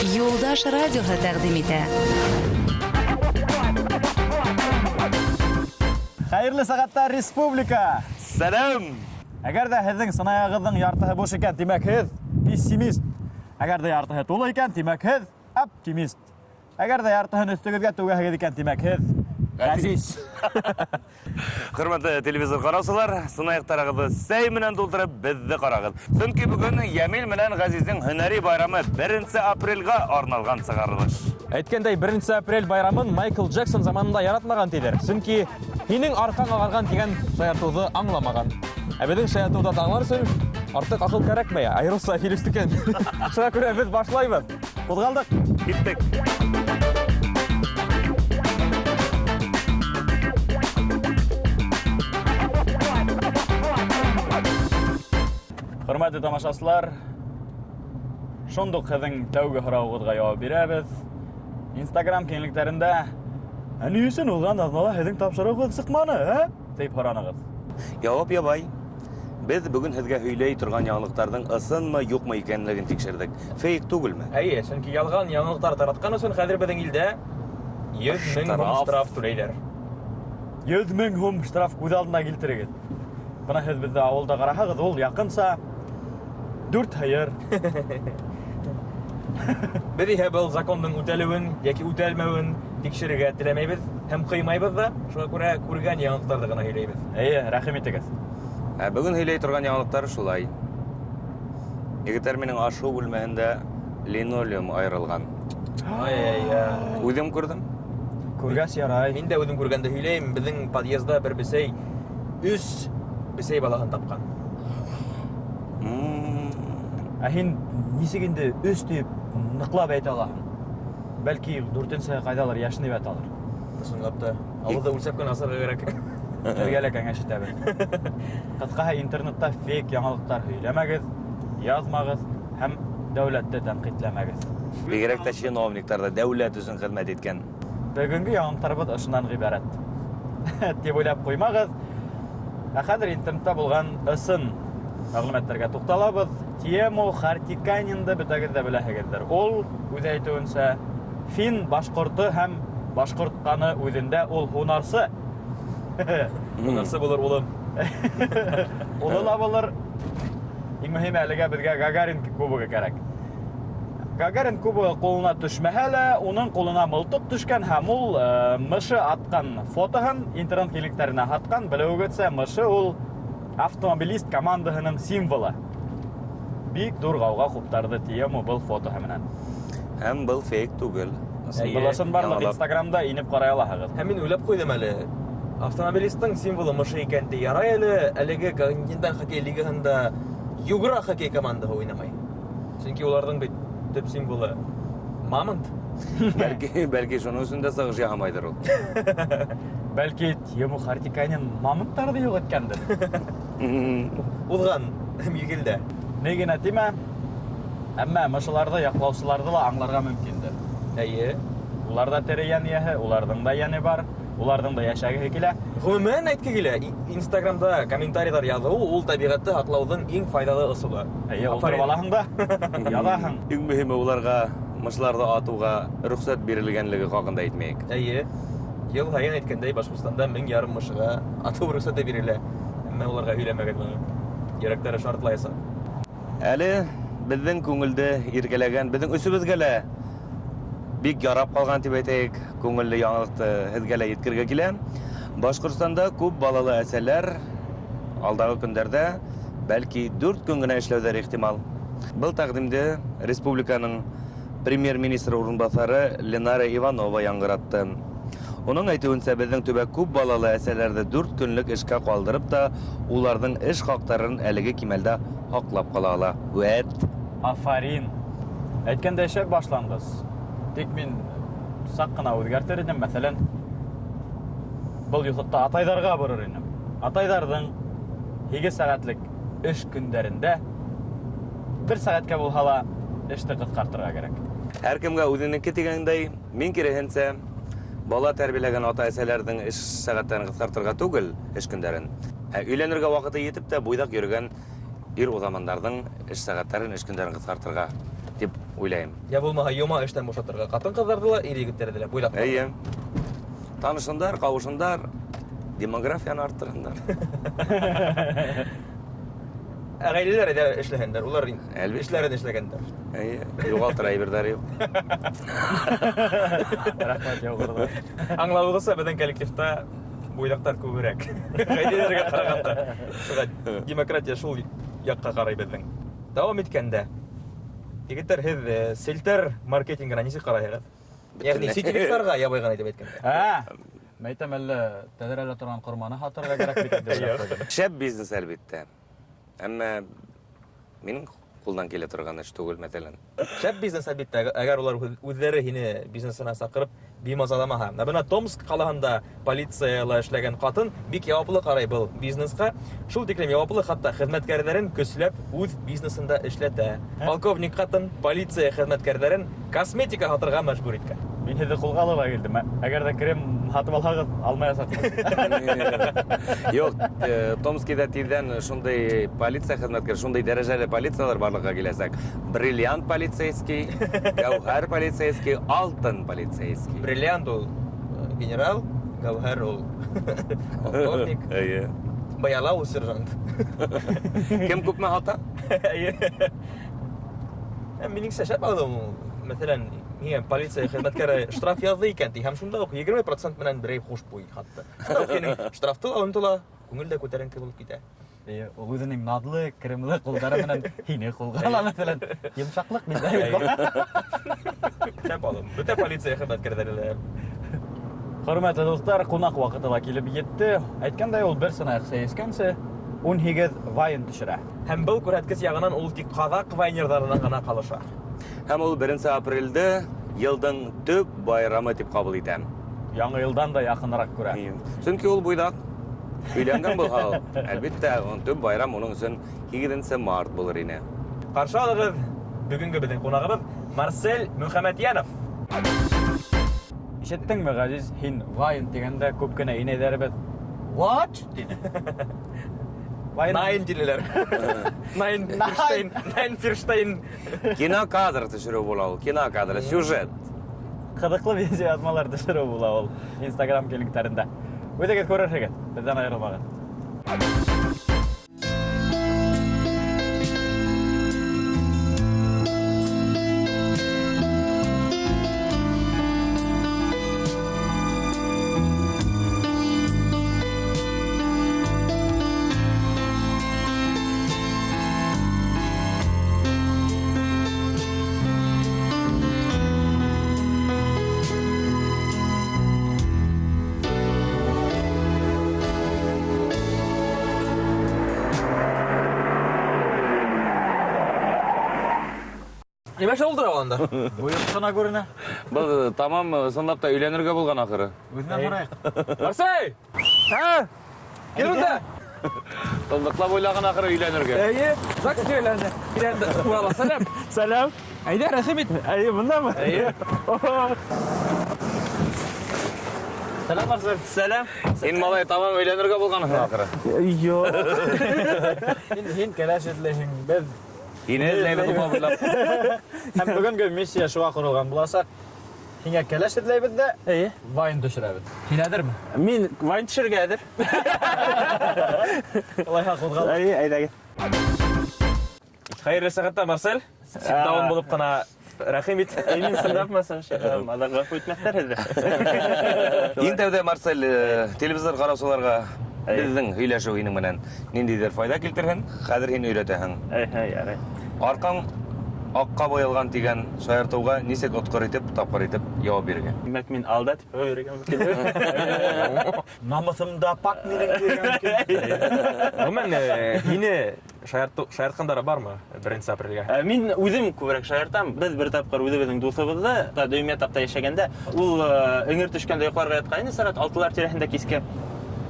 Юлдаш радиоһы тәкъдим итә. Хәерле сәғәттә, республика! Сәлам! Әгәр дә һеҙҙең сынаяғығыҙҙың яртыһы буш икән, тимәк һеҙ пессимист. Әгәр дә яртыһы тулы икән, тимәк һеҙ оптимист. Әгәр дә яртыһын өҫтөгөҙгә түгәһегеҙ икән, тимәк һеҙ ғәзиз. Хөрмәтле телевизор караучылар, сынаяктарыгызны сәй менән тултырып, безне карагыз. Чөнки бүген Ямил менән Газизнең һөнәри байрамы 1 апрельгә арналган чыгарылыш. Әйткәндәй, 1 апрель байрамын Майкл Джексон заманында яратмаган тиләр. Чөнки һинең аркаң агарган дигән шаяртуды аңламаган. Ә безнең шаяртуды аңлар өчен артык акыл кәрәкмәй, аеруча Филипстекен. Шуңа күрә без башлайбыз. Кузгалдык. Киттек. Хөрмәтле тамашасылар, шундук һеҙҙең тәүге һорауығыҙға яуап бирәбеҙ. Инстаграм киңлектәрендә Ә ни өсөн уҙған аҙнала һеҙҙең тапшырыуығыҙ сыҡманы, ә? тип һоранығыҙ. Яуап ябай. Беҙ бөгөн һеҙгә һөйләй торған яңылыҡтарҙың ысынмы, юҡмы икәнлеген тикшерҙек. Фейк түгелме? Әйе, чөнки ялған яңылыҡтар таратҡан өсөн хәҙер беҙҙең илдә 100 мең һум штраф түләйҙәр. 100 мең һум штраф күҙ алдына килтерегеҙ. Бына һеҙ беҙҙе ауылда ҡараһағыҙ, ул яҡынса дүрт һыйыр. Беҙ иһә был закондың үтәлеүен йәки үтәлмәүен тикшерергә теләмәйбеҙ һәм ҡыймайбыҙ ҙа, шуңа күрә күргән яңылыҡтарҙы ғына һөйләйбеҙ. Эйе, рәхим итегеҙ. Ә бөгөн һөйләй торған яңылыҡтар шулай. Егеттәр, минең аш-һыу бүлмәһендә линолеум айырылған. Ай-яй-яй. Үҙем күрҙем. Күргәс ярай. Мин дә үҙем күргәнде һөйләйем. Беҙҙең подъезда бер бесәй өс бесәй балаһын тапҡан. Ә һин нисек инде өс тип ныҡлап әйтә алаһың? Бәлки дүртенсе ҡайҙалыр йәшенеп яталыр. Ысынлап та. Ауыҙҙы үлсәп кенә асырға кәрәк. Һеҙгә лә кәңәш итәбеҙ. Ҡыҫҡаһы, интернетта фейк яңылыҡтар һөйләмәгеҙ, яҙмағыҙ һәм дәүләтте тәнҡитләмәгеҙ. Бигерәк тә чиновниктар ҙа дәүләт өсөн хеҙмәт иткән. Бөгөнгө яңылыҡтарыбыҙ ошонан ғибәрәт. Тип уйлап ҡуймағыҙ. Ә хәҙер интернетта булған ысын мәғлүмәттәргә туҡталабыҙ. Тему Хартиканинды бөтәгеҙ дә беләһегеҙҙер. Ул, үҙе әйтеүенсә, фин башҡорто һәм башҡорт ҡаны үҙендә, ул һунарсы. Һунарсы булыр улым. Улы ла булыр. Иң мөһиме әлегә беҙгә Гагарин кубогы кәрәк. Гагарин кубогы ҡулына төшмәһә лә, уның ҡулына мылтыҡ төшкән һәм ул э, мышы атҡан фотоһын интернет киңлектәренә һатҡан. Белеүегеҙсә, мышы ул автомобилист командаһының символы. Бик ҙур ғауға ҡуптарҙы Тиему был фотоһы менән. Һәм был фейк түгел. Был ысынбарлыҡ Инстаграмда инеп ҡарай алаһығыҙ. Һәм мин уйлап ҡуйҙым әле. Автомобилисттың символы мышы икән ти. Ярай әле әлеге континенталь хоккей лигаһында Югра хоккей командаһы уйнамай. Сөнки уларҙың бит төп символы мамонт. Бәлки, бәлки шуның өсөн дә сығыш яһамайҙыр ул. Бәлки Тему Хартиканин мамонттарҙы юҡ иткәндер. Уҙған миҙгелдә. Ни генә тимә, әммә мышыларҙы яҡлаусыларҙы ла аңларға мөмкиндер. Әйе. Улар ҙа тере йән эйәһе, уларҙың да йәне бар, уларҙың да йәшәгеһе килә. Ғөмүмән әйтке килә, Инстаграмда комментарийлар яҙыу ул тәбиғәтте һаҡлауҙың иң файҙалы ысулы. Әйе, ултырып алаһың да яҙаһың. Иң мөһиме уларға мышыларҙы атыуға рөхсәт бирелгәнлеге хаҡында әйтмәйек. Әйе. Йыл һайын әйткәндәй, Башҡортостанда 1500 мышыға атыу рөхсәте бирелә. Әммә уларға һөйләмәгеҙ моны. Йөрәктәре шартлаясаҡ. Әле беҙҙең күңелде иркәләгән, беҙҙең өсөбөҙгә лә бик ярап ҡалған тип әйтәйек, күңелле яңылыҡты һеҙгә лә еткерергә килә. Башҡортостанда күп балалы әсәләр алдағы көндәрҙә бәлки 4 көн генә эшләүҙәре ихтимал. Был тәҡдимде республиканың премьер-министры урынбаҫары Ленара Иванова яңғыратты. Уның әйтеүенсә, беҙҙең төбәк күп балалы әсәләрҙе 4 көнлөк эшкә ҡалдырып та, уларҙың эш хаҡтарын әлеге кимәлдә һаҡлап ҡала ала. Вәт! Афарин! Әйткәндәй, шәп башланғыс. Тик мин саҡ ҡына үҙгәртер инем, мәҫәлән, был юҫыҡта атайҙарға борор инем. Атайҙарҙың 8 сәғәтлек эш көндәрендә бер сәғәткә булһа ла эште ҡыҫҡартырға кәрәк. Һәр кемгә үҙенеке тигәндәй, мин киреһенсә, бала тәрбиәләгән ата-әсәләрҙең эш сәғәттәрен ҡыҫҡартырға түгел, эш көндәрен. Ә өйләнергә ваҡыты етеп тә буйҙаҡ йөрөгән ир уҙамандарҙың эш сәғәттәрен, эш көндәрен ҡыҫҡартырға дип уйлайым. Я булмаһа, йома эштән бушатырға. Ҡатын-ҡыҙҙарҙы ла, ир-егеттәрҙе лә буйлап. Әйе. Танышындар, ҡауышындар, демографияны арттырһындар. Ә ғаиләләр әйҙә эшләһендәр, улар Әлбиттә. эшләрен эшләгәндәр. Әйе, юғалтыр әйберҙәре юҡ. Рәхмәт яуғырҙар. Аңлауығыҙса, беҙҙең коллективта буйдаҡтар күберәк. Ғаиләләргә ҡарағанда. Шуға демократия шул яҡҡа ҡарай беҙҙең. Дауам иткәндә, егеттәр, һеҙ селтәр маркетингына нисек ҡарайһығыҙ? Йәғни Бөтөнләй. сетевиктарға ябай ғына итеп әйткәндә. Ә, мәйтәм әллә тәҙрәлә торған ҡорманы һатырға кәрәк бит инде уйлап ҡуйҙым. Шәп бизнес әлбиттә. Әммә минең ҡулдан килә торған эш түгел, мәҫәлән. Шәп бизнес әлбиттә, әгәр улар үҙҙәре һине бизнесына саҡырып бимазаламаһа. Ә бына Томск ҡалаһында полицияла эшләгән ҡатын бик яуаплы ҡарай был бизнесҡа. Шул тиклем яуаплы, хатта хеҙмәткәрҙәрен көсләп үҙ бизнесында эшләтә. Полковник ҡатын полиция хеҙмәткәрҙәрен косметика һатырға мәжбүр иткән. Мин һеҙҙе ҡулға алырға килдем. Әгәр ҙә крем һатып алһағыҙ, алмаясаҡмын. Юҡ, Томскиҙа тиҙҙән шундай полиция хеҙмәткәре, шундай дәрәжәле полициялар барлыҡҡа киләсәк. Бриллиант полицейский, гәүһәр полицейский, алтын полицейский. Бриллиант ул генерал, гәүһәр ул полковник, Эйе. быяла ул сержант. Кем күпме һата? Эйе. Минеңсә шәп алды ул. Мәҫәлән, һиңә полиция хеҙмәткәре штраф яҙҙы икән, ти, һәм шунда уҡ 20% менән берәй хушбуй һатты. Шунда уҡ һинең штрафты ла онотола, күңел дә күтәренке булып китә. Эйе, ул үҙенең наҙлы, кремлы ҡулдары менән һине ҡулға ала, мәҫәлән. Йомшаҡлыҡ бит, әйе. Шәп алым. Бөтә полиция хеҙмәткәрҙәре лә. Хөрмәтле дуҫтар, ҡунаҡ ваҡыты ла килеп етте. Әйткәндәй, ул бер сынаяҡ сәй эскәнсе 18 вайн төшөрә. Һәм был күрһәткес яғынан ул тик ҡаҙаҡ вайнерҙарынан ғына ҡалыша. Һәм ул 1 апрелде йылдың төп байрамы тип ҡабул итә. Яңы йылдан да яҡыныраҡ күрә. Эйе. Сөнки ул буйҙаҡ. Өйләнгән булһа ул, әлбиттә, уның төп байрам уның өсөн 8 март булыр ине. Ҡаршы алығыҙ бөгөнгө беҙҙең ҡунағыбыҙ Марсель Мөхәмәтйәнов. Ишеттеңме, Ғәзиз, һин вайн тигәндә күп кенә инәйҙәребеҙ What? тине. Вайн. Найн тинеләр. Найн Ферштейн, Найн Ферштейн. Кинокадр төшөрөү була ул, кинокадр, сюжет. Ҡыҙыҡлы видеояҙмалар төшөрөү була ул Инстаграм киңлектәрендә. Үҙегеҙ күрерһегеҙ, беҙҙән айырылмағыҙ. Нимә шул ултыра анда? Бойоҡ ҡына күренә. Был тамам ысынлап та өйләнергә булған ахыры. Үҙенән һорайыҡ. Марсель! Һа? Кил монда. Тынлыҡлап уйлаған ахыры өйләнергә. Әйе, ЗАГС өйләнде. Киләнде. Урала, сәләм. Сәләм. Әйҙә, рәхим ит. Әйе, бындамы? Әйе. Сәләм, Марсель. Сәләм. Һин малай тамам өйләнергә булғанһың ахыры. Юҡ. Һин кәләш эҙләйһең, беҙ Һине эҙләйбеҙ уға буйлап. Һәм бөгөнгө миссия шуға ҡоролған буласаҡ. Һиңә кәләш эҙләйбеҙ ҙә, Эйе. вайн төшөрәбеҙ. Һин әҙерме? Мин вайн төшөрөргә әҙер. Улайһа ҡуҙғал. Әйе, әйҙәгеҙ. Хәйерле сәғәттә, Марсель. Ситтауын булып ҡына рәхим ит. Мин сындапмасам, аҙаҡ ғәфү итмәҫтәр һеҙҙе. Иң тәүҙә, Марсель, телевизор ҡараусыларға беҙҙең һөйләшеү һинең менән ниндәйҙер файҙа килтерһен, хәҙер һин өйрәтәһең. Әйе, ярай. Арҡаң аҡҡа буялған тигән шаяртыуға нисек отҡор итеп, тапҡыр итеп яуап бирергә? Тимәк, мин алда тип йөрөргә мөмкин. Намыҫымда пак минең тигән мөмкин. Ғөмүмән, һине шаяртҡандары бармы 1 апрелгә? Мин үҙем күберәк шаяртам. Беҙ бер тапҡыр үҙебеҙҙең дуҫыбыҙҙы, та дөймә тапта йәшәгәндә, ул эңер төшкәндә йоҡларға ятҡан ине, сәғәт алтылар тирәһендә киске.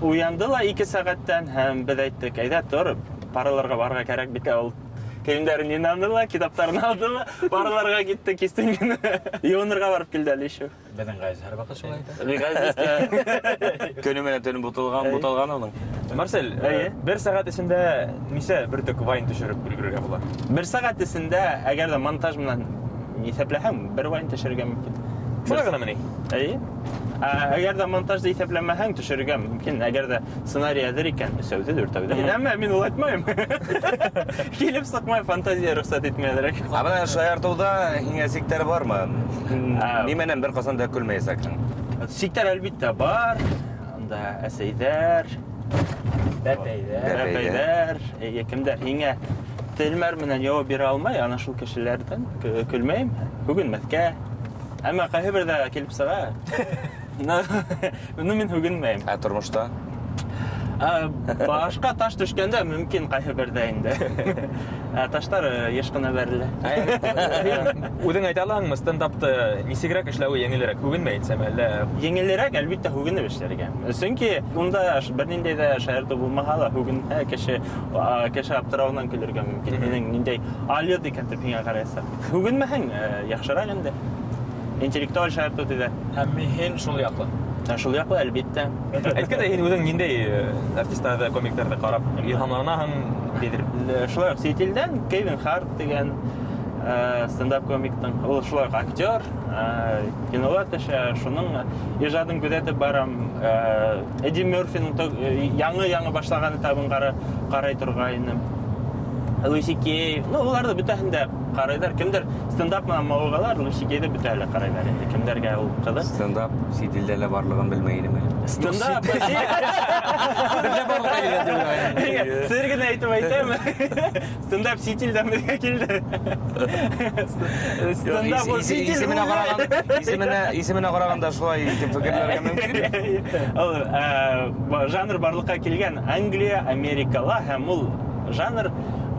Уянды ла 2 сәғәттән һәм беҙ әйттек, әйҙә тор, параларға барырға кәрәк бит. Ул Кейемдәрен йыйнаны ла, китаптарын алды ла, барларға китте кистен генә. Йыуынырға барып килде әле еще. Беҙҙең Ғәзиз һәр ваҡыт шулай итә. Ғәзиз. Көнө менән төнө буталған, буталған уның. Марсель, Әйе. бер сәғәт эсендә нисә бөртөк вайн төшөрөп өлгөрөргә була? Бер сәғәт эсендә, әгәр ҙә монтаж менән иҫәпләһәң, бер вайн төшөрөргә мөмкин. Шулай ғынамы ни? Әйе. Ә, Әгәр ҙә монтажды иҫәпләмәһәң, төшөрөргә мөмкин. Әгәр ҙә сценарий әҙер икән, өсәүҙе, дүртәүҙе. Әммә мин улай әйтмәйем. Килеп сыҡмай, фантазия рөхсәт итмәй әҙерәк. Ә бына шаяртыуҙа һиңә сиктәр бармы? Ә, Нимәнән бер ҡасан да көлмәйәсәкһең? Сиктәр әлбиттә бар. Анда әсәйҙәр, Бәпәйҙәр. бәпәйҙәр, әйе, кемдәр һиңә телмәр менән яуап бирә алмай, ана шул кешеләрҙән көлмәйем, һүгенмәҫкә. Әммә ҡайһы берҙә килеп сыға. Ну, мин һүгенмәйем. Ә тормошта? Ә, Башҡа таш төшкәндә мөмкин ҡайһы берҙә инде. Ә таштар йыш ҡына бәрелә. Үҙең әйтә алаһыңмы, стендапты нисегерәк эшләүе еңелерәк? Һүгенмәйенсәме әллә? Еңелерәк, әлбиттә, һүгенеп эшләргә. Сөнки унда бер ниндәй ҙә шаяртыу булмаһа ла, һүгенһә кеше, кеше аптырауынан көлөргә мөмкин. Һинең ниндәй алйот икән тип һиңә ҡараясаҡ. Һүгенмәһәң, яҡшыраҡ инде. Интеллектуаль шаяртыу тиҙәр. Һәм һин шул яҡлы. Ә шул яҡлы, әлбиттә. Әйткәндәй, һин үҙең ниндәй артистарҙы, комиктарҙы ҡарап илһамланаһың, тиҙер? Шулай уҡ сит илдән Кевин Харт тигән стендап комиктың, ул шулай уҡ актер, кинола төшә, шуның ижадын күҙәтеп барам. Эдди Мерфиның яңы-яңы башлаған этабын ҡарай торғайным. Луи Си Кей, ну, уларҙы бөтәһен дә ҡарайҙар. Кемдер стендап менән мауығалар, Луи Си Кейҙе бөтәһе лә ҡарайҙар инде. Кемдәргә ул ҡыҙыҡ? Стендап сит илдә лә барлығын белмәй инем әле. Стендап. Беҙҙә барлыҡҡа килгән тип уйлайым. Сер генә әйтеп әйтәм. Стендап сит илдән беҙгә килде. Стендап ул сит ил. Исеменә ҡараған, исеменә ҡарағанда шулай тип фекерләргә мөмкин. Ул жанр барлыҡҡа килгән Англия, Америкала, һәм ул жанр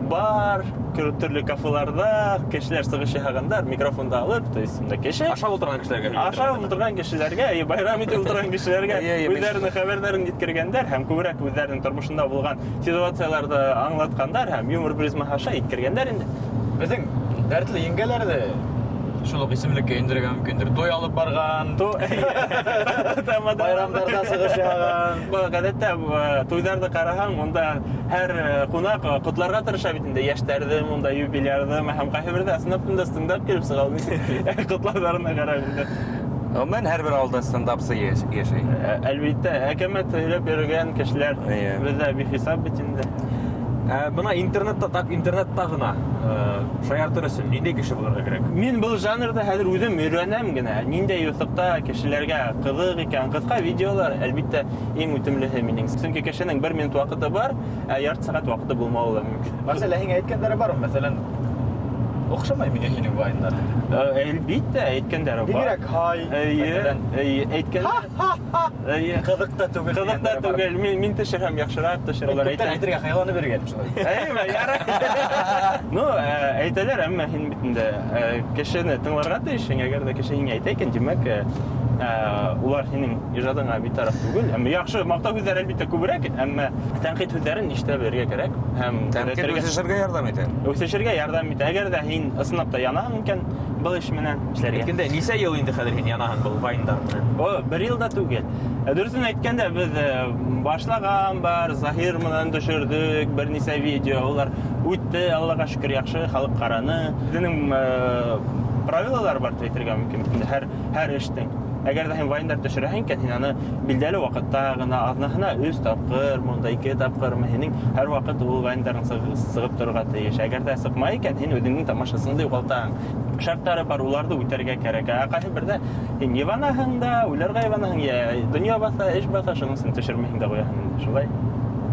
бар төрлө кафеларҙа кешеләр сығыш яһағандар, микрофонды алып, то есть унда кеше Ашап ултырған кешеләргә. Ашап ултырған кешеләргә, и байрам итеп ултырған кешеләргә Эйе, эйе, үҙҙәренең хәбәрҙәрен еткергәндәр һәм күберәк үҙҙәренең тормошонда булған ситуацияларҙы аңлатҡандар һәм юмор призмаһы аша еткергәндәр инде. Беҙҙең дәртле еңгәләрҙе шул уҡ исемлеккә индерергә мөмкиндер. Туй алып барған, Тамада. байрамдарҙа сығыш яһаған. Был ғәҙәттә, туйҙарҙы ҡараһаң, унда һәр ҡунаҡ ҡотларға тырыша бит инде, йәштәрҙе, унда юбилярҙы, һәм ҡайһы берҙә ысынлап та стендап килеп сыға ул. Ҡотлауҙарына ҡарап инде. Ғөмүмән, һәр бер ауылда стендапсы йәшәй. Әлбиттә, әкәмәт һөйләп йөрөгән кешеләр беҙҙә бихисап бит инде. Бына интернетта, тап интернетта ғына шаяртыр өсөн ниндәй кеше булырға кәрәк? Мин был жанрҙы хәҙер үҙем өйрәнәм генә. Ниндәй юҫыҡта кешеләргә ҡыҙыҡ икән, ҡыҫҡа видеолар, әлбиттә, иң үтемлеһе минең. Сөнки кешенең бер минут ваҡыты бар, ә ярты сәғәт ваҡыты булмауы ла мөмкин. Марсель, ә һиңә әйткәндәре бармы? Мәҫәлән, оҡшамай миңә һинең вайндар. Әлбиттә, әйткәндәре бар. Бигерәк һай, Эйе, мәҫәлән. эйе, әйткәндәр. Эйе. Ҡыҙыҡ та түгел Ҡыҙыҡ та тигәндәре бар. түгел. Мин төшөрһәм яҡшыраҡ төшөр. Улар Күптән әйтә. әйтергә хыялланып йөрөгәнем шулай. Әйме, ярай. Ну, әйтәләр, әммә һин бит инде, кешене тыңларға тейешһең. Әгәр ҙә кеше һиңә әйтә икән, тимәк, улар һинең ижадыңа битараф түгел. Әммә яҡшы маҡтау һүҙҙәре әлбиттә күберәк, әммә тәнҡит һүҙҙәрен ишетә белергә кәрәк һәм Тәнҡит төҙәтергә. үҫешергә ярҙам итә. Үҫешергә ярҙам итә. Әгәр ҙә һин ысынлап та янаһың икән, был эш менән эшләргә. Әйткәндәй, нисә йыл инде хәҙер һин янаһың был вайндар менән? О, бер йыл да түгел. Дөрөҫөн әйткәндә, беҙ башлаған бар, Заһир менән төшөрҙөк бер нисә видео. Улар үтте, Аллаға шөкөр, яҡшы, халыҡ ҡараны. Беҙҙең правилалар бар тип әйтергә мөмкин бит инде һәр эштең. Әгәр ҙә һин вайндар төшөрәһең икән, һин аны билдәле ваҡытта ғына, аҙнаһына 3 тапҡыр, монда 2 тапҡыр, һинең һәр ваҡыт ул вайндарың сығып торорға тейеш. Әгәр ҙә сыҡмай икән, һин үҙеңдең тамашасыңды юғалтаһың. Шарттары бар, уларҙы үтәргә кәрәк. Ә ҡайһы берҙә һин йыбанаһың да, уйларға йыбанаһың, йә донъя баҫа, эш баҫа, шуның өсөн төшөрмәйһең дә ҡуяһың инде, шулай.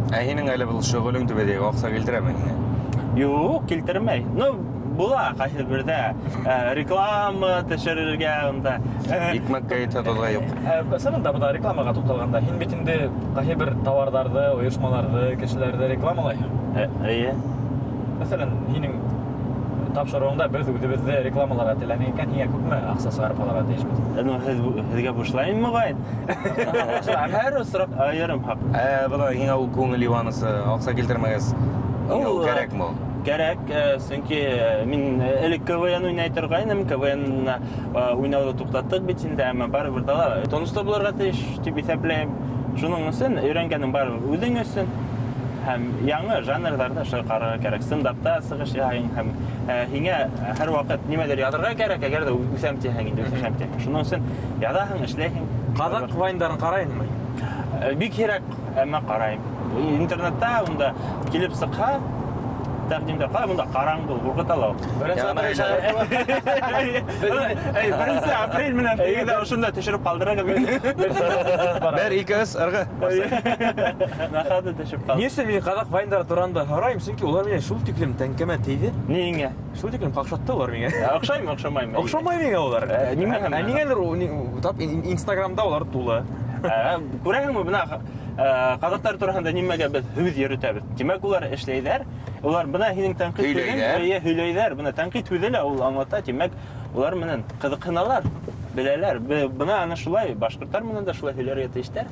Ә һинең әле был шөғөлөң түбәҙәге аҡса килтерәме һиңә? Юҡ, килтермәй. Ну, була ҡайһы берҙә реклама төшөрөргә унда. Икмәккә етә тоҙға юҡ. Ысынында бында рекламаға туҡталғанда, һин бит инде ҡайһы бер тауарҙарҙы, ойошмаларҙы, кешеләрҙе рекламалайһың. Эйе. Мәҫәлән, һинең тапшырыуыңда беҙ үҙебеҙҙе рекламаларға теләнек икән, һиңә күпме аҡса сығарып алырға тейешбеҙ? Ну, һеҙгә бушлайым моғайын. Һәр осраҡ айырым хаҡ. Бына һиңә ул күңел йыуанысы, аҡса килтермәгәс, һиңә ул Ул, кәрәкме ул? Кәрәк, сөнки мин элек КВН уйнай торгайным, КВН уйнауҙы туҡтаттыҡ бит инде, әммә барыбер ҙа ла тонуста булырға тейеш тип иҫәпләйем. Шуның өсөн өйрәнгәнең барыбер үҙең өсөн һәм яңы жанрҙарҙа шулай ҡарарға кәрәк. Стендапта сығыш яһайың һәм һиңә һәр ваҡыт нимәлер яҙырға кәрәк, әгәр ҙә үҫәм тиһәң инде, үҫешәм тиһәң. Шуның өсөн яҙаһың, эшләйһең. Ҡаҙаҡ вайндарын ҡарайһыңмы? Бик һирәк, әммә ҡарайым. Интернетта унда килеп сыҡһа, тәҡдимдәр ҡарай, бында ҡараңғы, ҡурҡыта ла ул. Беренсе апрель шаяртыуы. Эй, беренсе апрель менән тегеҙ ошонда төшөрөп ҡалдырығыҙ мине. Бер, ике, өс, ырғы. Нахады төшөп ҡалды. Ни өсөн мин ҡаҙаҡ вайндары тураһында һорайым? Сөнки улар мине шул тиклем тәңкәмә тейҙе. Ниңә? Шул тиклем ҡаҡшатты улар миңә. Оҡшаймы, оҡшамаймы? Оҡшамай миңә улар. Нимә һәм? Ә ниңәлер тап Инстаграмда улар тулы. Күрәһеңме, бына ҡаҙаҡтар тураһында нимәгә беҙ һүҙ йөрөтәбеҙ? Тимәк, улар эшләйҙәр. Улар бына һинең тәнҡит һүҙең, эйе, һөйләйҙәр. Бына тәнҡит һүҙе лә ул аңлата, тимәк, улар менән ҡыҙыҡһыналар, беләләр. Бына ана шулай башҡорттар менән дә шулай һөйләргә тейештәр.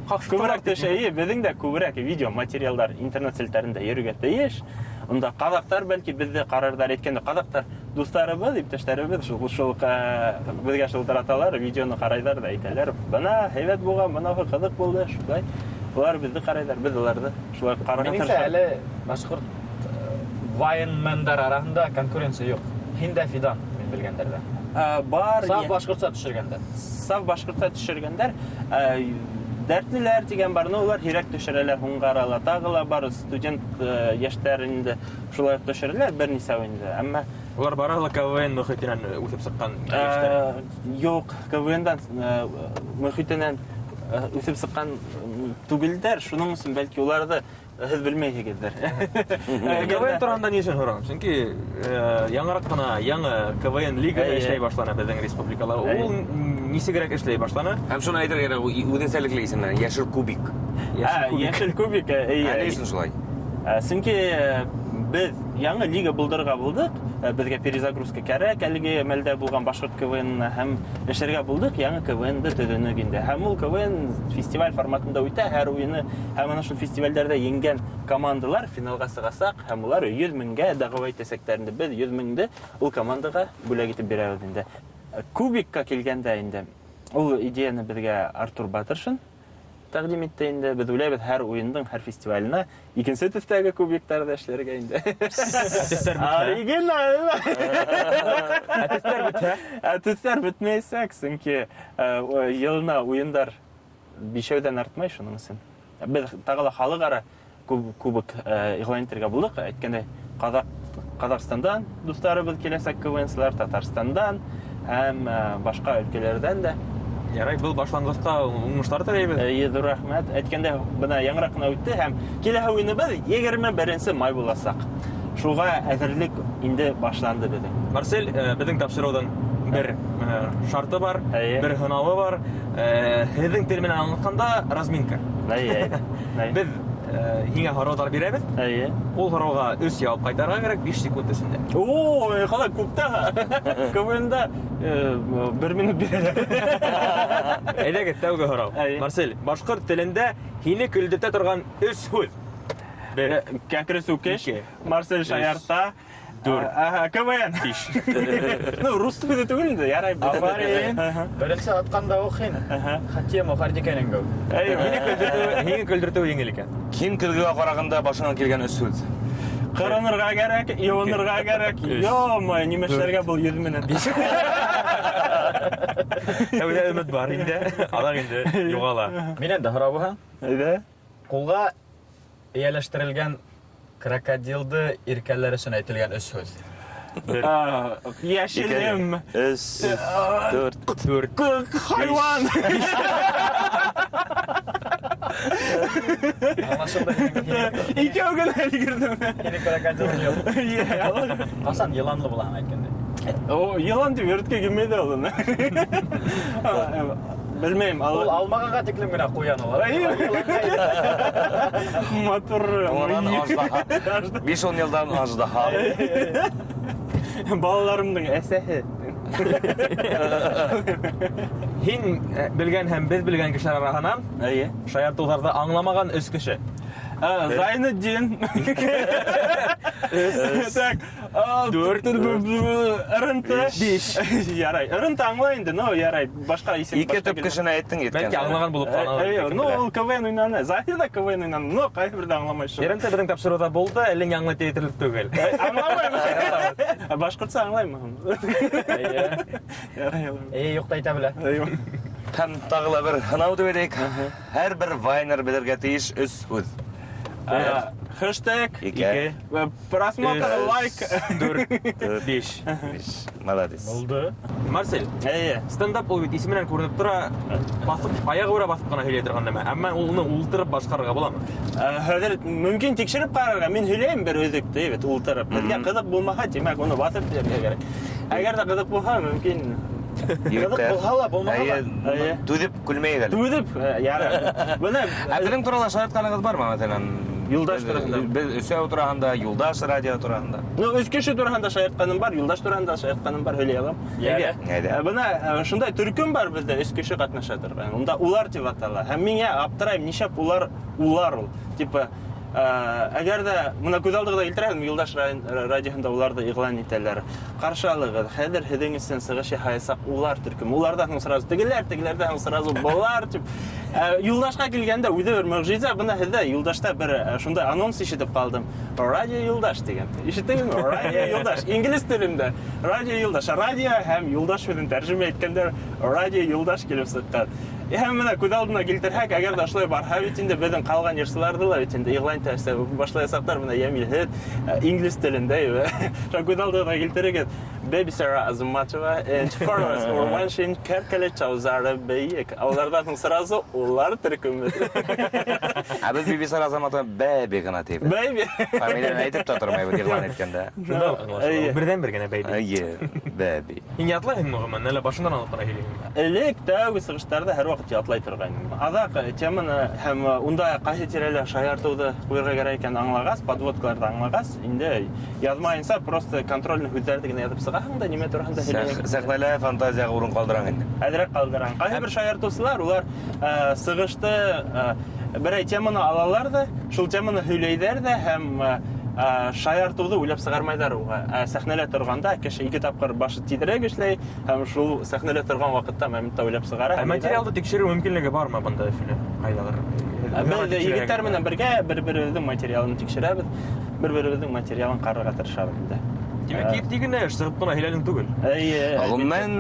Күберәк төшә, эйе, беҙҙең дә күберәк видео материалдар интернет селтәрендә йөрөргә тейеш. Унда ҡаҙаҡтар бәлки беҙҙе ҡарарҙар, әйткәндә ҡаҙаҡтар дуҫтарыбыҙ, иптәштәребеҙ шул шул беҙгә шылтыраталар, видеоны ҡарайҙар ҙа әйтәләр, бына һәйбәт булған, бынауһы ҡыҙыҡ булды, шулай. Улар беҙҙе ҡарайҙар, беҙ уларҙы шулай ҡарарға Минеңсә, әле башҡорт вайнмендар араһында конкуренция юҡ. Һин дә Фидан, мин белгәндәрҙә. Бар. Саф башҡортса төшөргәндәр. Саф башҡортса төшөргәндәр. Дәртлеләр тигән бар, но улар һирәк төшөрәләр һуңғы арала. Тағы ла бар студент йәштәр инде шулай уҡ төшөрәләр, бер нисәү инде. Әммә улар барыһы ла КВН мөхитенән үҫеп сыҡҡан йәштәр. Юҡ, КВНдан мөхитенән үҫеп сыҡҡан түгелдәр. Шуның өсөн бәлки уларҙы һеҙ белмәйһегеҙҙер. КВН тураһында ни өсөн һорағым? Сөнки яңыраҡ ҡына яңы КВН лига эшләй башланы беҙҙең республикала. Ул нисегерәк эшләй башланы? Һәм шуны әйтергә кәрәк, үҙенсәлекле исемләнә, Йәшел кубик. Йәшел кубик, эйе. Ә ни өсөн шулай? Сөнки беҙ яңы лига булдырырға булдыҡ, беҙгә перезагрузка кәрәк, әлеге мәлдә булған башҡорт КВН һәм эшләргә булдыҡ, яңы КВН-ды төҙөнөк инде. Һәм ул КВН фестиваль форматында үтә, һәр уйыны һәм ана шул фестивальдәрҙә еңгән командалар финалға сығасаҡ һәм улар 100 меңгә дәғүә итәсәктәр инде. Беҙ 100 меңде ул командаға бүләк итеп бирәбеҙ инде. Кубикка килгәндә инде, ул идеяны беҙгә Артур Батыршин тәҡдим итте инде. Беҙ уйлайбыҙ, һәр уйындың, һәр фестиваленә икенсе төҫтәге кубиктарҙы эшләргә инде. Ә төҫтәр бөтһә? Оригиналь. Ә төҫтәр бөтһә? Ә төҫтәр бөтмәйәсәк, сөнки йылына уйындар бишәүҙән артмай, шуның өсөн. Беҙ тағы ла халыҡ-ара кубок иғлан итергә булдыҡ. Әйткәндәй, Ҡаҙағстандан дуҫтарыбыҙ киләсәк КВНсылар, Татарстандан һәм башҡа өлкәләрҙән дә. Ярай, был башланғысҡа уңыштар теләйбеҙ. Эйе, ҙур рәхмәт. Әйткәндәй, бына яңыраҡ ҡына үтте һәм киләһе уйыныбыҙ 21 май буласаҡ. Шуға әҙерлек инде башланды беҙҙең. Марсель, беҙҙең тапшырыуҙың бер шарты бар, бер һынауы бар. Һеҙҙең тел менән аңлатҡанда разминка. Беҙ һиңә һорауҙар бирәбеҙ. Ул һорауға 3 яуап ҡайтарырға кәрәк 5 секунд эсендә. Ой, ҡалай күп тә. КВНда 1 минут бирәләр. Әйҙәгеҙ, тәүге һорау. Марсель, башҡорт телендә һине көлдөртә торған 3 һүҙ. Бер. Кәкре сүкеш, Ике. Марсель шаярта. Дүрт. Ага, КВН. Биш. Ну, рус теле түгел инде, ярай. Афарин. Беренсе атҡанда уҡ һин. Хатема Хардикәнең. Әй, һине көлдөртөү еңел икән. Һин көлгөгә ҡарағанда башыңа килгән өс һүҙ. Ҡыранырға кәрәк, йыуынырға кәрәк. Ё-моё, нимә эшләргә был йөҙ менән? Биш. Тәүҙә өмөт бар инде, аҙаҡ инде юғала. Минән дә һорау булһа. Әйҙә. Ҡулға эйәләштерелгән крокодилды иркәләр өсөн әйтелгән өс һүҙ. Йәшелем. Өс, дүрт. Дүрт. Хайуан. Аңлашылды. Икәү генә өлгөрҙөм. Һинең крокодилың юҡ. Ҡасан йыланлы булаһың әйткәндәй? О, йылан тип йөрөткә килмәй ҙә ул уны. Белмәйем, Ул алмағанға тиклем генә ҡуян ул. Матур. Унан аждаһа. 5-10 йылдан аждаһа. Балаларымдың әсәһе. Һин белгән һәм беҙ белгән кешеләр араһынан Эйе. шаяртыуҙарҙы аңламаған өс кеше. Зайнетдин. Так, Дүрт. РНТ. Биш. Ярай. РНТ аңлай инде, но ярай, башка исем. Ике төп кешене әйттең еткән. Бәлки аңлаған булып калган. Әйе, ну ул КВН уйнаны. Заһир да КВН уйнаны, но кайбер дә аңламай шул. РНТ беҙҙең тапшырыуҙа булды, әллә ни аңлай әйтерлек түгел. Аңламайм. Башҡортса аңлаймы? Әйе. Ярай. Әйе, юҡ та әйтә белә. Әйе. Һәм тағы ла бер һынау дип әйтәйек. Һәрбер вайнер белергә тейеш өс һүҙ. Хэштег. Ике. Просмотр, Өс. лайк. Дүрт, биш. Биш. Молодец. Булды. Марсель, Әйе. стендап ул бит исеменән күренеп тора, баҫып, аяғүрә баҫып ҡына һөйләй торған нәмә. Әммә уны ултырып башҡарырға буламы? Хәҙер мөмкин тикшереп ҡарарға. Мин һөйләйем бер өҙөктө, бит ултырып. Беҙгә ҡыҙыҡ булмаһа, тимәк, уны баҫып һөйләргә кәрәк. Әгәр ҙә ҡыҙыҡ булһа, мөмкин. Ҡыҙыҡ булһа ла, булмаһа ла. Әйе. Түҙеп көлмәйек әле. Түҙеп, ярай. Бына Ә беҙҙең турала шаяртҡанығыҙ бармы, мәҫәлән? Юлдаш тураһында. Беҙ өсәү тураһында, Юлдаш радио тураһында. Ну, өс кеше тураһында шаяртҡаным бар, Юлдаш тураһында шаяртҡаным бар, һөйләй алам. Әйҙә. Әйҙә. Бына шундай төркөм бар беҙҙә, өс кеше ҡатнаша торған. Унда улар тип атала. Һәм миңә аптырайым, нишләп улар улар ул. Типа, әгәр ҙә бына күҙ алдығыҙға килтерәһегеҙме, Юлдаш радиоһында уларҙы иғлан итәләр. Ҡаршы алығыҙ, хәҙер һеҙҙең өсөн сығыш яһаясаҡ улар төркөмө. Уларҙан һуң сразу тегеләр, тегеләрҙән һуң сразу былар тип. Юлдашҡа килгәндә үҙе бер мөғжизә. Бына һеҙҙә Юлдашта бер шундай анонс ишетеп ҡалдым. Радио Юлдаш тигән. Ишеттегеҙме? Радио Юлдаш. Инглиз телендә Радио Юлдаш. Радио һәм Юлдаш һүҙен тәржемә иткәндә Радио Юлдаш килеп сыҡҡан. Һәм бына күҙ алдына килтерһәк, әгәр ҙә шулай барһа бит инде беҙҙең ҡалған йырсыларҙы ла бит инде иғлан итә башлаясаҡтар. Бына Йәмил һеҙ инглиз телендә, шул күҙ алдығыҙға килтерегеҙ. Бибисара Азаматова and Фараз Урманшин Кәркәле Чаузары Бейек. Уларҙан һуң сразу улар төркөмө. Ә беҙ Бибисара Азаматова Бәби гына тибеҙ. Бәйби. Фамилияны әйтеп тә тормайбыҙ иғлан иткәндә. Шунда уҡ аңлашыла. Әйе. Берҙән-бер генә бәйби. Әйе, Бәби. Һин ятлайһыңмы ғөмүмән, әллә башыңдан алып ҡына һөйләйһеңме? Элек тәүге сығыштарҙа һәр ваҡыт ятлай торғайным. Аҙаҡ теманы һәм унда ҡайһы тирәлә шаяртыуҙы ҡуйырға кәрәк икәнен аңлағас, подводкаларҙы аңлағас, инде яҙмайынса просто контрольный һүҙҙәрҙе генә яҙып сығаһың да нимә тураһында һөйләйһең. Сәхнәлә фантазияға урын ҡалдыраң инде. Әҙерәк ҡалдыраң. Ҡайһы бер шаяртыусылар улар сығышты берәй теманы алалар ҙа, шул теманы һөйләйҙәр ҙә һәм шаяртыуҙы уйлап сығармайҙар уға. Сәхнәлә торғанда кеше ике тапҡыр башы тиҙерәк эшләй һәм шул сәхнәлә торған ваҡытта моментта уйлап сығара. Ә материалды тикшереү мөмкинлеге бармы бында Өфөлә? Ҡайҙалыр? Беҙ егеттәр менән бергә бер-беребеҙҙең материалын тикшерәбеҙ, бер-беребеҙҙең материалын ҡарарға тырышабыҙ инде. Тимәк, етди генә эш, сығып ҡына һөйләнең түгел. Эйе. Ғөмүмән,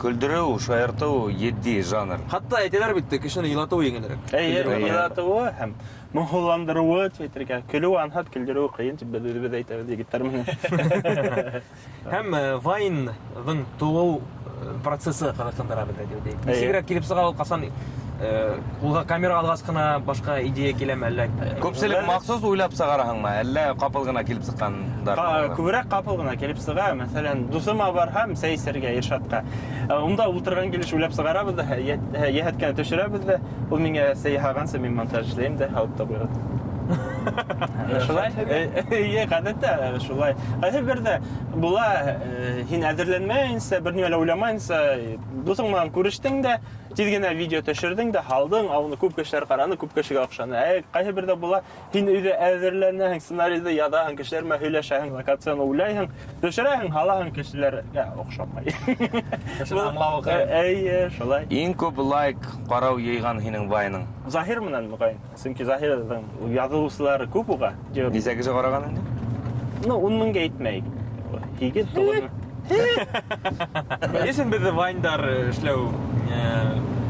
көлдөрөү, шаяртыу етди жанр. Хатта әйтәләр бит, кешене илатыу еңелерәк. Эйе, Көлдөрөү. илатыуы һәм моңһоуландырыуы тип әйтергә. Көлөү анһат, көлдөрөү ҡыйын тип беҙ үҙебеҙ әйтәбеҙ егеттәр менән. Һәм вайнҙың тыуыу процессы ҡыҙыҡһындыра беҙҙе тип әйтәйек. Эйе. Нисегерәк килеп сыға ул, ҡасан ҡулға камера алғас ҡына башҡа идея киләме әллә? Күпселек махсус уйлап сығараһыңмы, әллә ҡапыл ғына килеп сыҡҡандар? Күберәк ҡапыл ғына килеп сыға. Мәҫәлән, дуҫыма барһам, сәй эсергә, Иршатҡа. Унда ултырған килеш уйлап сығарабыҙ ҙа, йәһәт кенә төшөрәбеҙ ҙә, ул миңә сәй яһағансы мин монтаж эшләйем дә, һалып та ҡуям. Шулай? Эйе, ғәҙәттә шулай. Ҡайһы берҙә була, һин әҙерләнмәйенсә, бер нимә лә уйламайынса, дуҫың менән күрештең дә, тиҙ генә видео төшөрҙөң дә, һалдың, ә уны күп кешеләр ҡараны, күп кешегә оҡшаны. Ҡайһы берҙә була, һин өйҙә әҙерләнәһең, сценарийҙы яҙаһың, кешеләр менән һөйләшәһең, локацияны уйлайһың, төшөрәһең, һалаһың, кешеләргә оҡшамай. Кешене аңлауы ҡыйын. Эйе, шулай. Иң күп лайк ҡарау йыйған һинең вайның? Заһир менән мөғәйен. Сөнки Заһирҙың яҙылыусылары күп уға. Нисә кеше ҡараған инде? Ну, ун меңгә етмәй. Һигеҙ, туғыҙ мең. Ни өсөн беҙҙе вайндар эшләү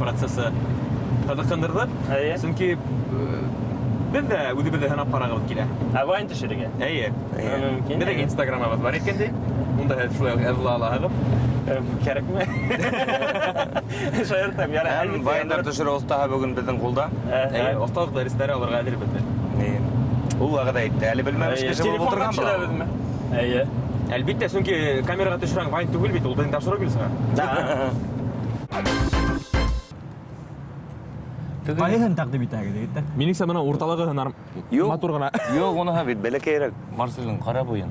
процессы ҡыҙыҡһындырҙы? Эйе. Сөнки беҙ ҙә үҙебеҙҙе һынап ҡарағыбыҙ килә. Ә вайн төшөрөргә? Эйе. Эйе. Мөмкин. Беҙҙең Инстаграмыбыҙ бар икән, унда һеҙ шулай уҡ яҙыла алаһығыҙ. Кәрәкме? Шаяртам, ярай, Һәм әлбиттә, вайндар яҙыр. төшөрөү оҫтаһы бөгөн беҙҙең ҡулда. Эйе, оҫталыҡ дәрестәре алырға әҙербеҙ беҙ. Эйе. Ул вәғәҙә итте. Әле белмәмеш Эйе, кеше булып телефонға ултырған был. төшөрәбеҙме? Эйе. Әлбиттә, сөнки камераға төшөргән вайн түгел бит, ул беҙҙең тапшырыу килеп сыға. Ҡайһыһын тәҡдим итәһегеҙ, егеттәр? Минеңсә, бына урталығы һынар Юҡ. матур ғына. Юҡ, уныһы бит бәләкәйерәк. Марселдең ҡара буйын.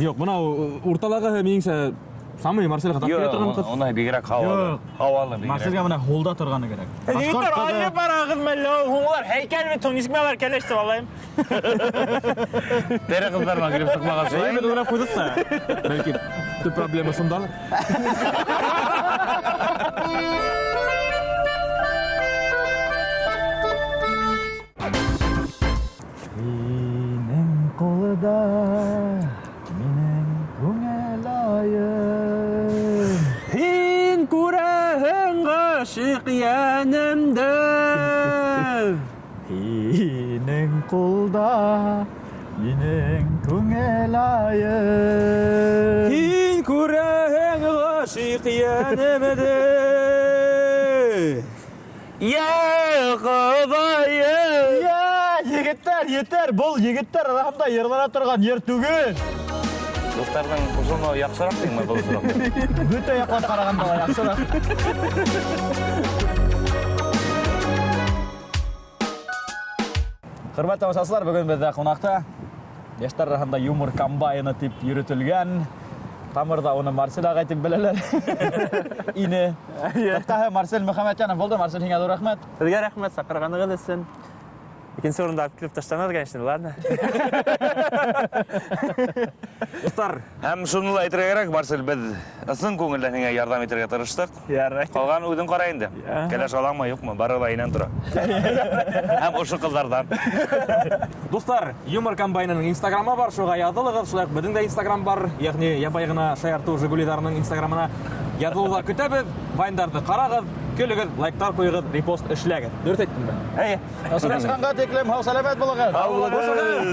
Юҡ, бына урталағы минеңсә Самый Марсельға тап килә торған ҡыҙ. Уны бигерәк һауалы. Һауалы бигерәк. Марсельгә менә һулда торғаны кәрәк. Егеттәр, алып барағыҙ мәллә һуң улар һәйкәл бит һуң, нисек алар кәләш тип алайым? Тере ҡыҙҙар менән килеп сыҡмаған шулай. Беҙ уйлап ҡуйҙыҡ та. Бәлки төп проблема шундалыр. Һинең ҡулда минең күңел айым. Һин күрәһең ғашиҡ йәнемде. Һинең ҡулда минең күңел айым. Һин күрәһең ғашиҡ йәнемде. Йә Хоҙайым! Йә, егеттәр, етер, был егеттәр араһында йырлана торған йыр түгел. Дуҫтарҙың ҡушылмауы яҡшыраҡ тиңме был осраҡта? Бөтә яҡлап ҡарағанда ла яҡшыраҡ. Хөрмәтле тамашасылар, бөгөн беҙҙә ҡунаҡта йәштәр араһында юмор комбайны тип йөрөтөлгән. Тамырҙа уны Марсель ағай тип беләләр. Ине. Ҡыҫҡаһы Марсель Мөхәммәтйәнов булды. Марсель, һиңә ҙур рәхмәт. Һеҙгә рәхмәт саҡырғанығыҙ өсөн. Икенсе урында алып килеп ташланығыҙ, конечно, ладно. Дуҫтар, Һәм шуны ла әйтергә кәрәк, Марсель, беҙ ысын күңелдән һиңә ярҙам итергә тырыштыҡ. Ярай. Ҡалған үҙең ҡара инде. Я. Кәләш алаңмы, юҡмы, бары ла һинән тора. Һәм ошо ҡыҙҙарҙан. Дуҫтар, Юмор комбайнының инстаграмы бар, шуға яҙылығыҙ. Шулай уҡ беҙҙең дә инстаграм бар, ягъни ябай ғына шаяртыу Жигулидарының инстаграмына яҙылыуҙар көтәбеҙ. Вайндарҙы ҡарағыҙ, көлөгөҙ, лайктар ҡуйығыҙ, репост эшләгеҙ. Дөрөҫ әйттемме? Әйе. Осрашҡанға тиклем һау сәләмәт булығыҙ. Һау булығыҙ. Хушығыҙ.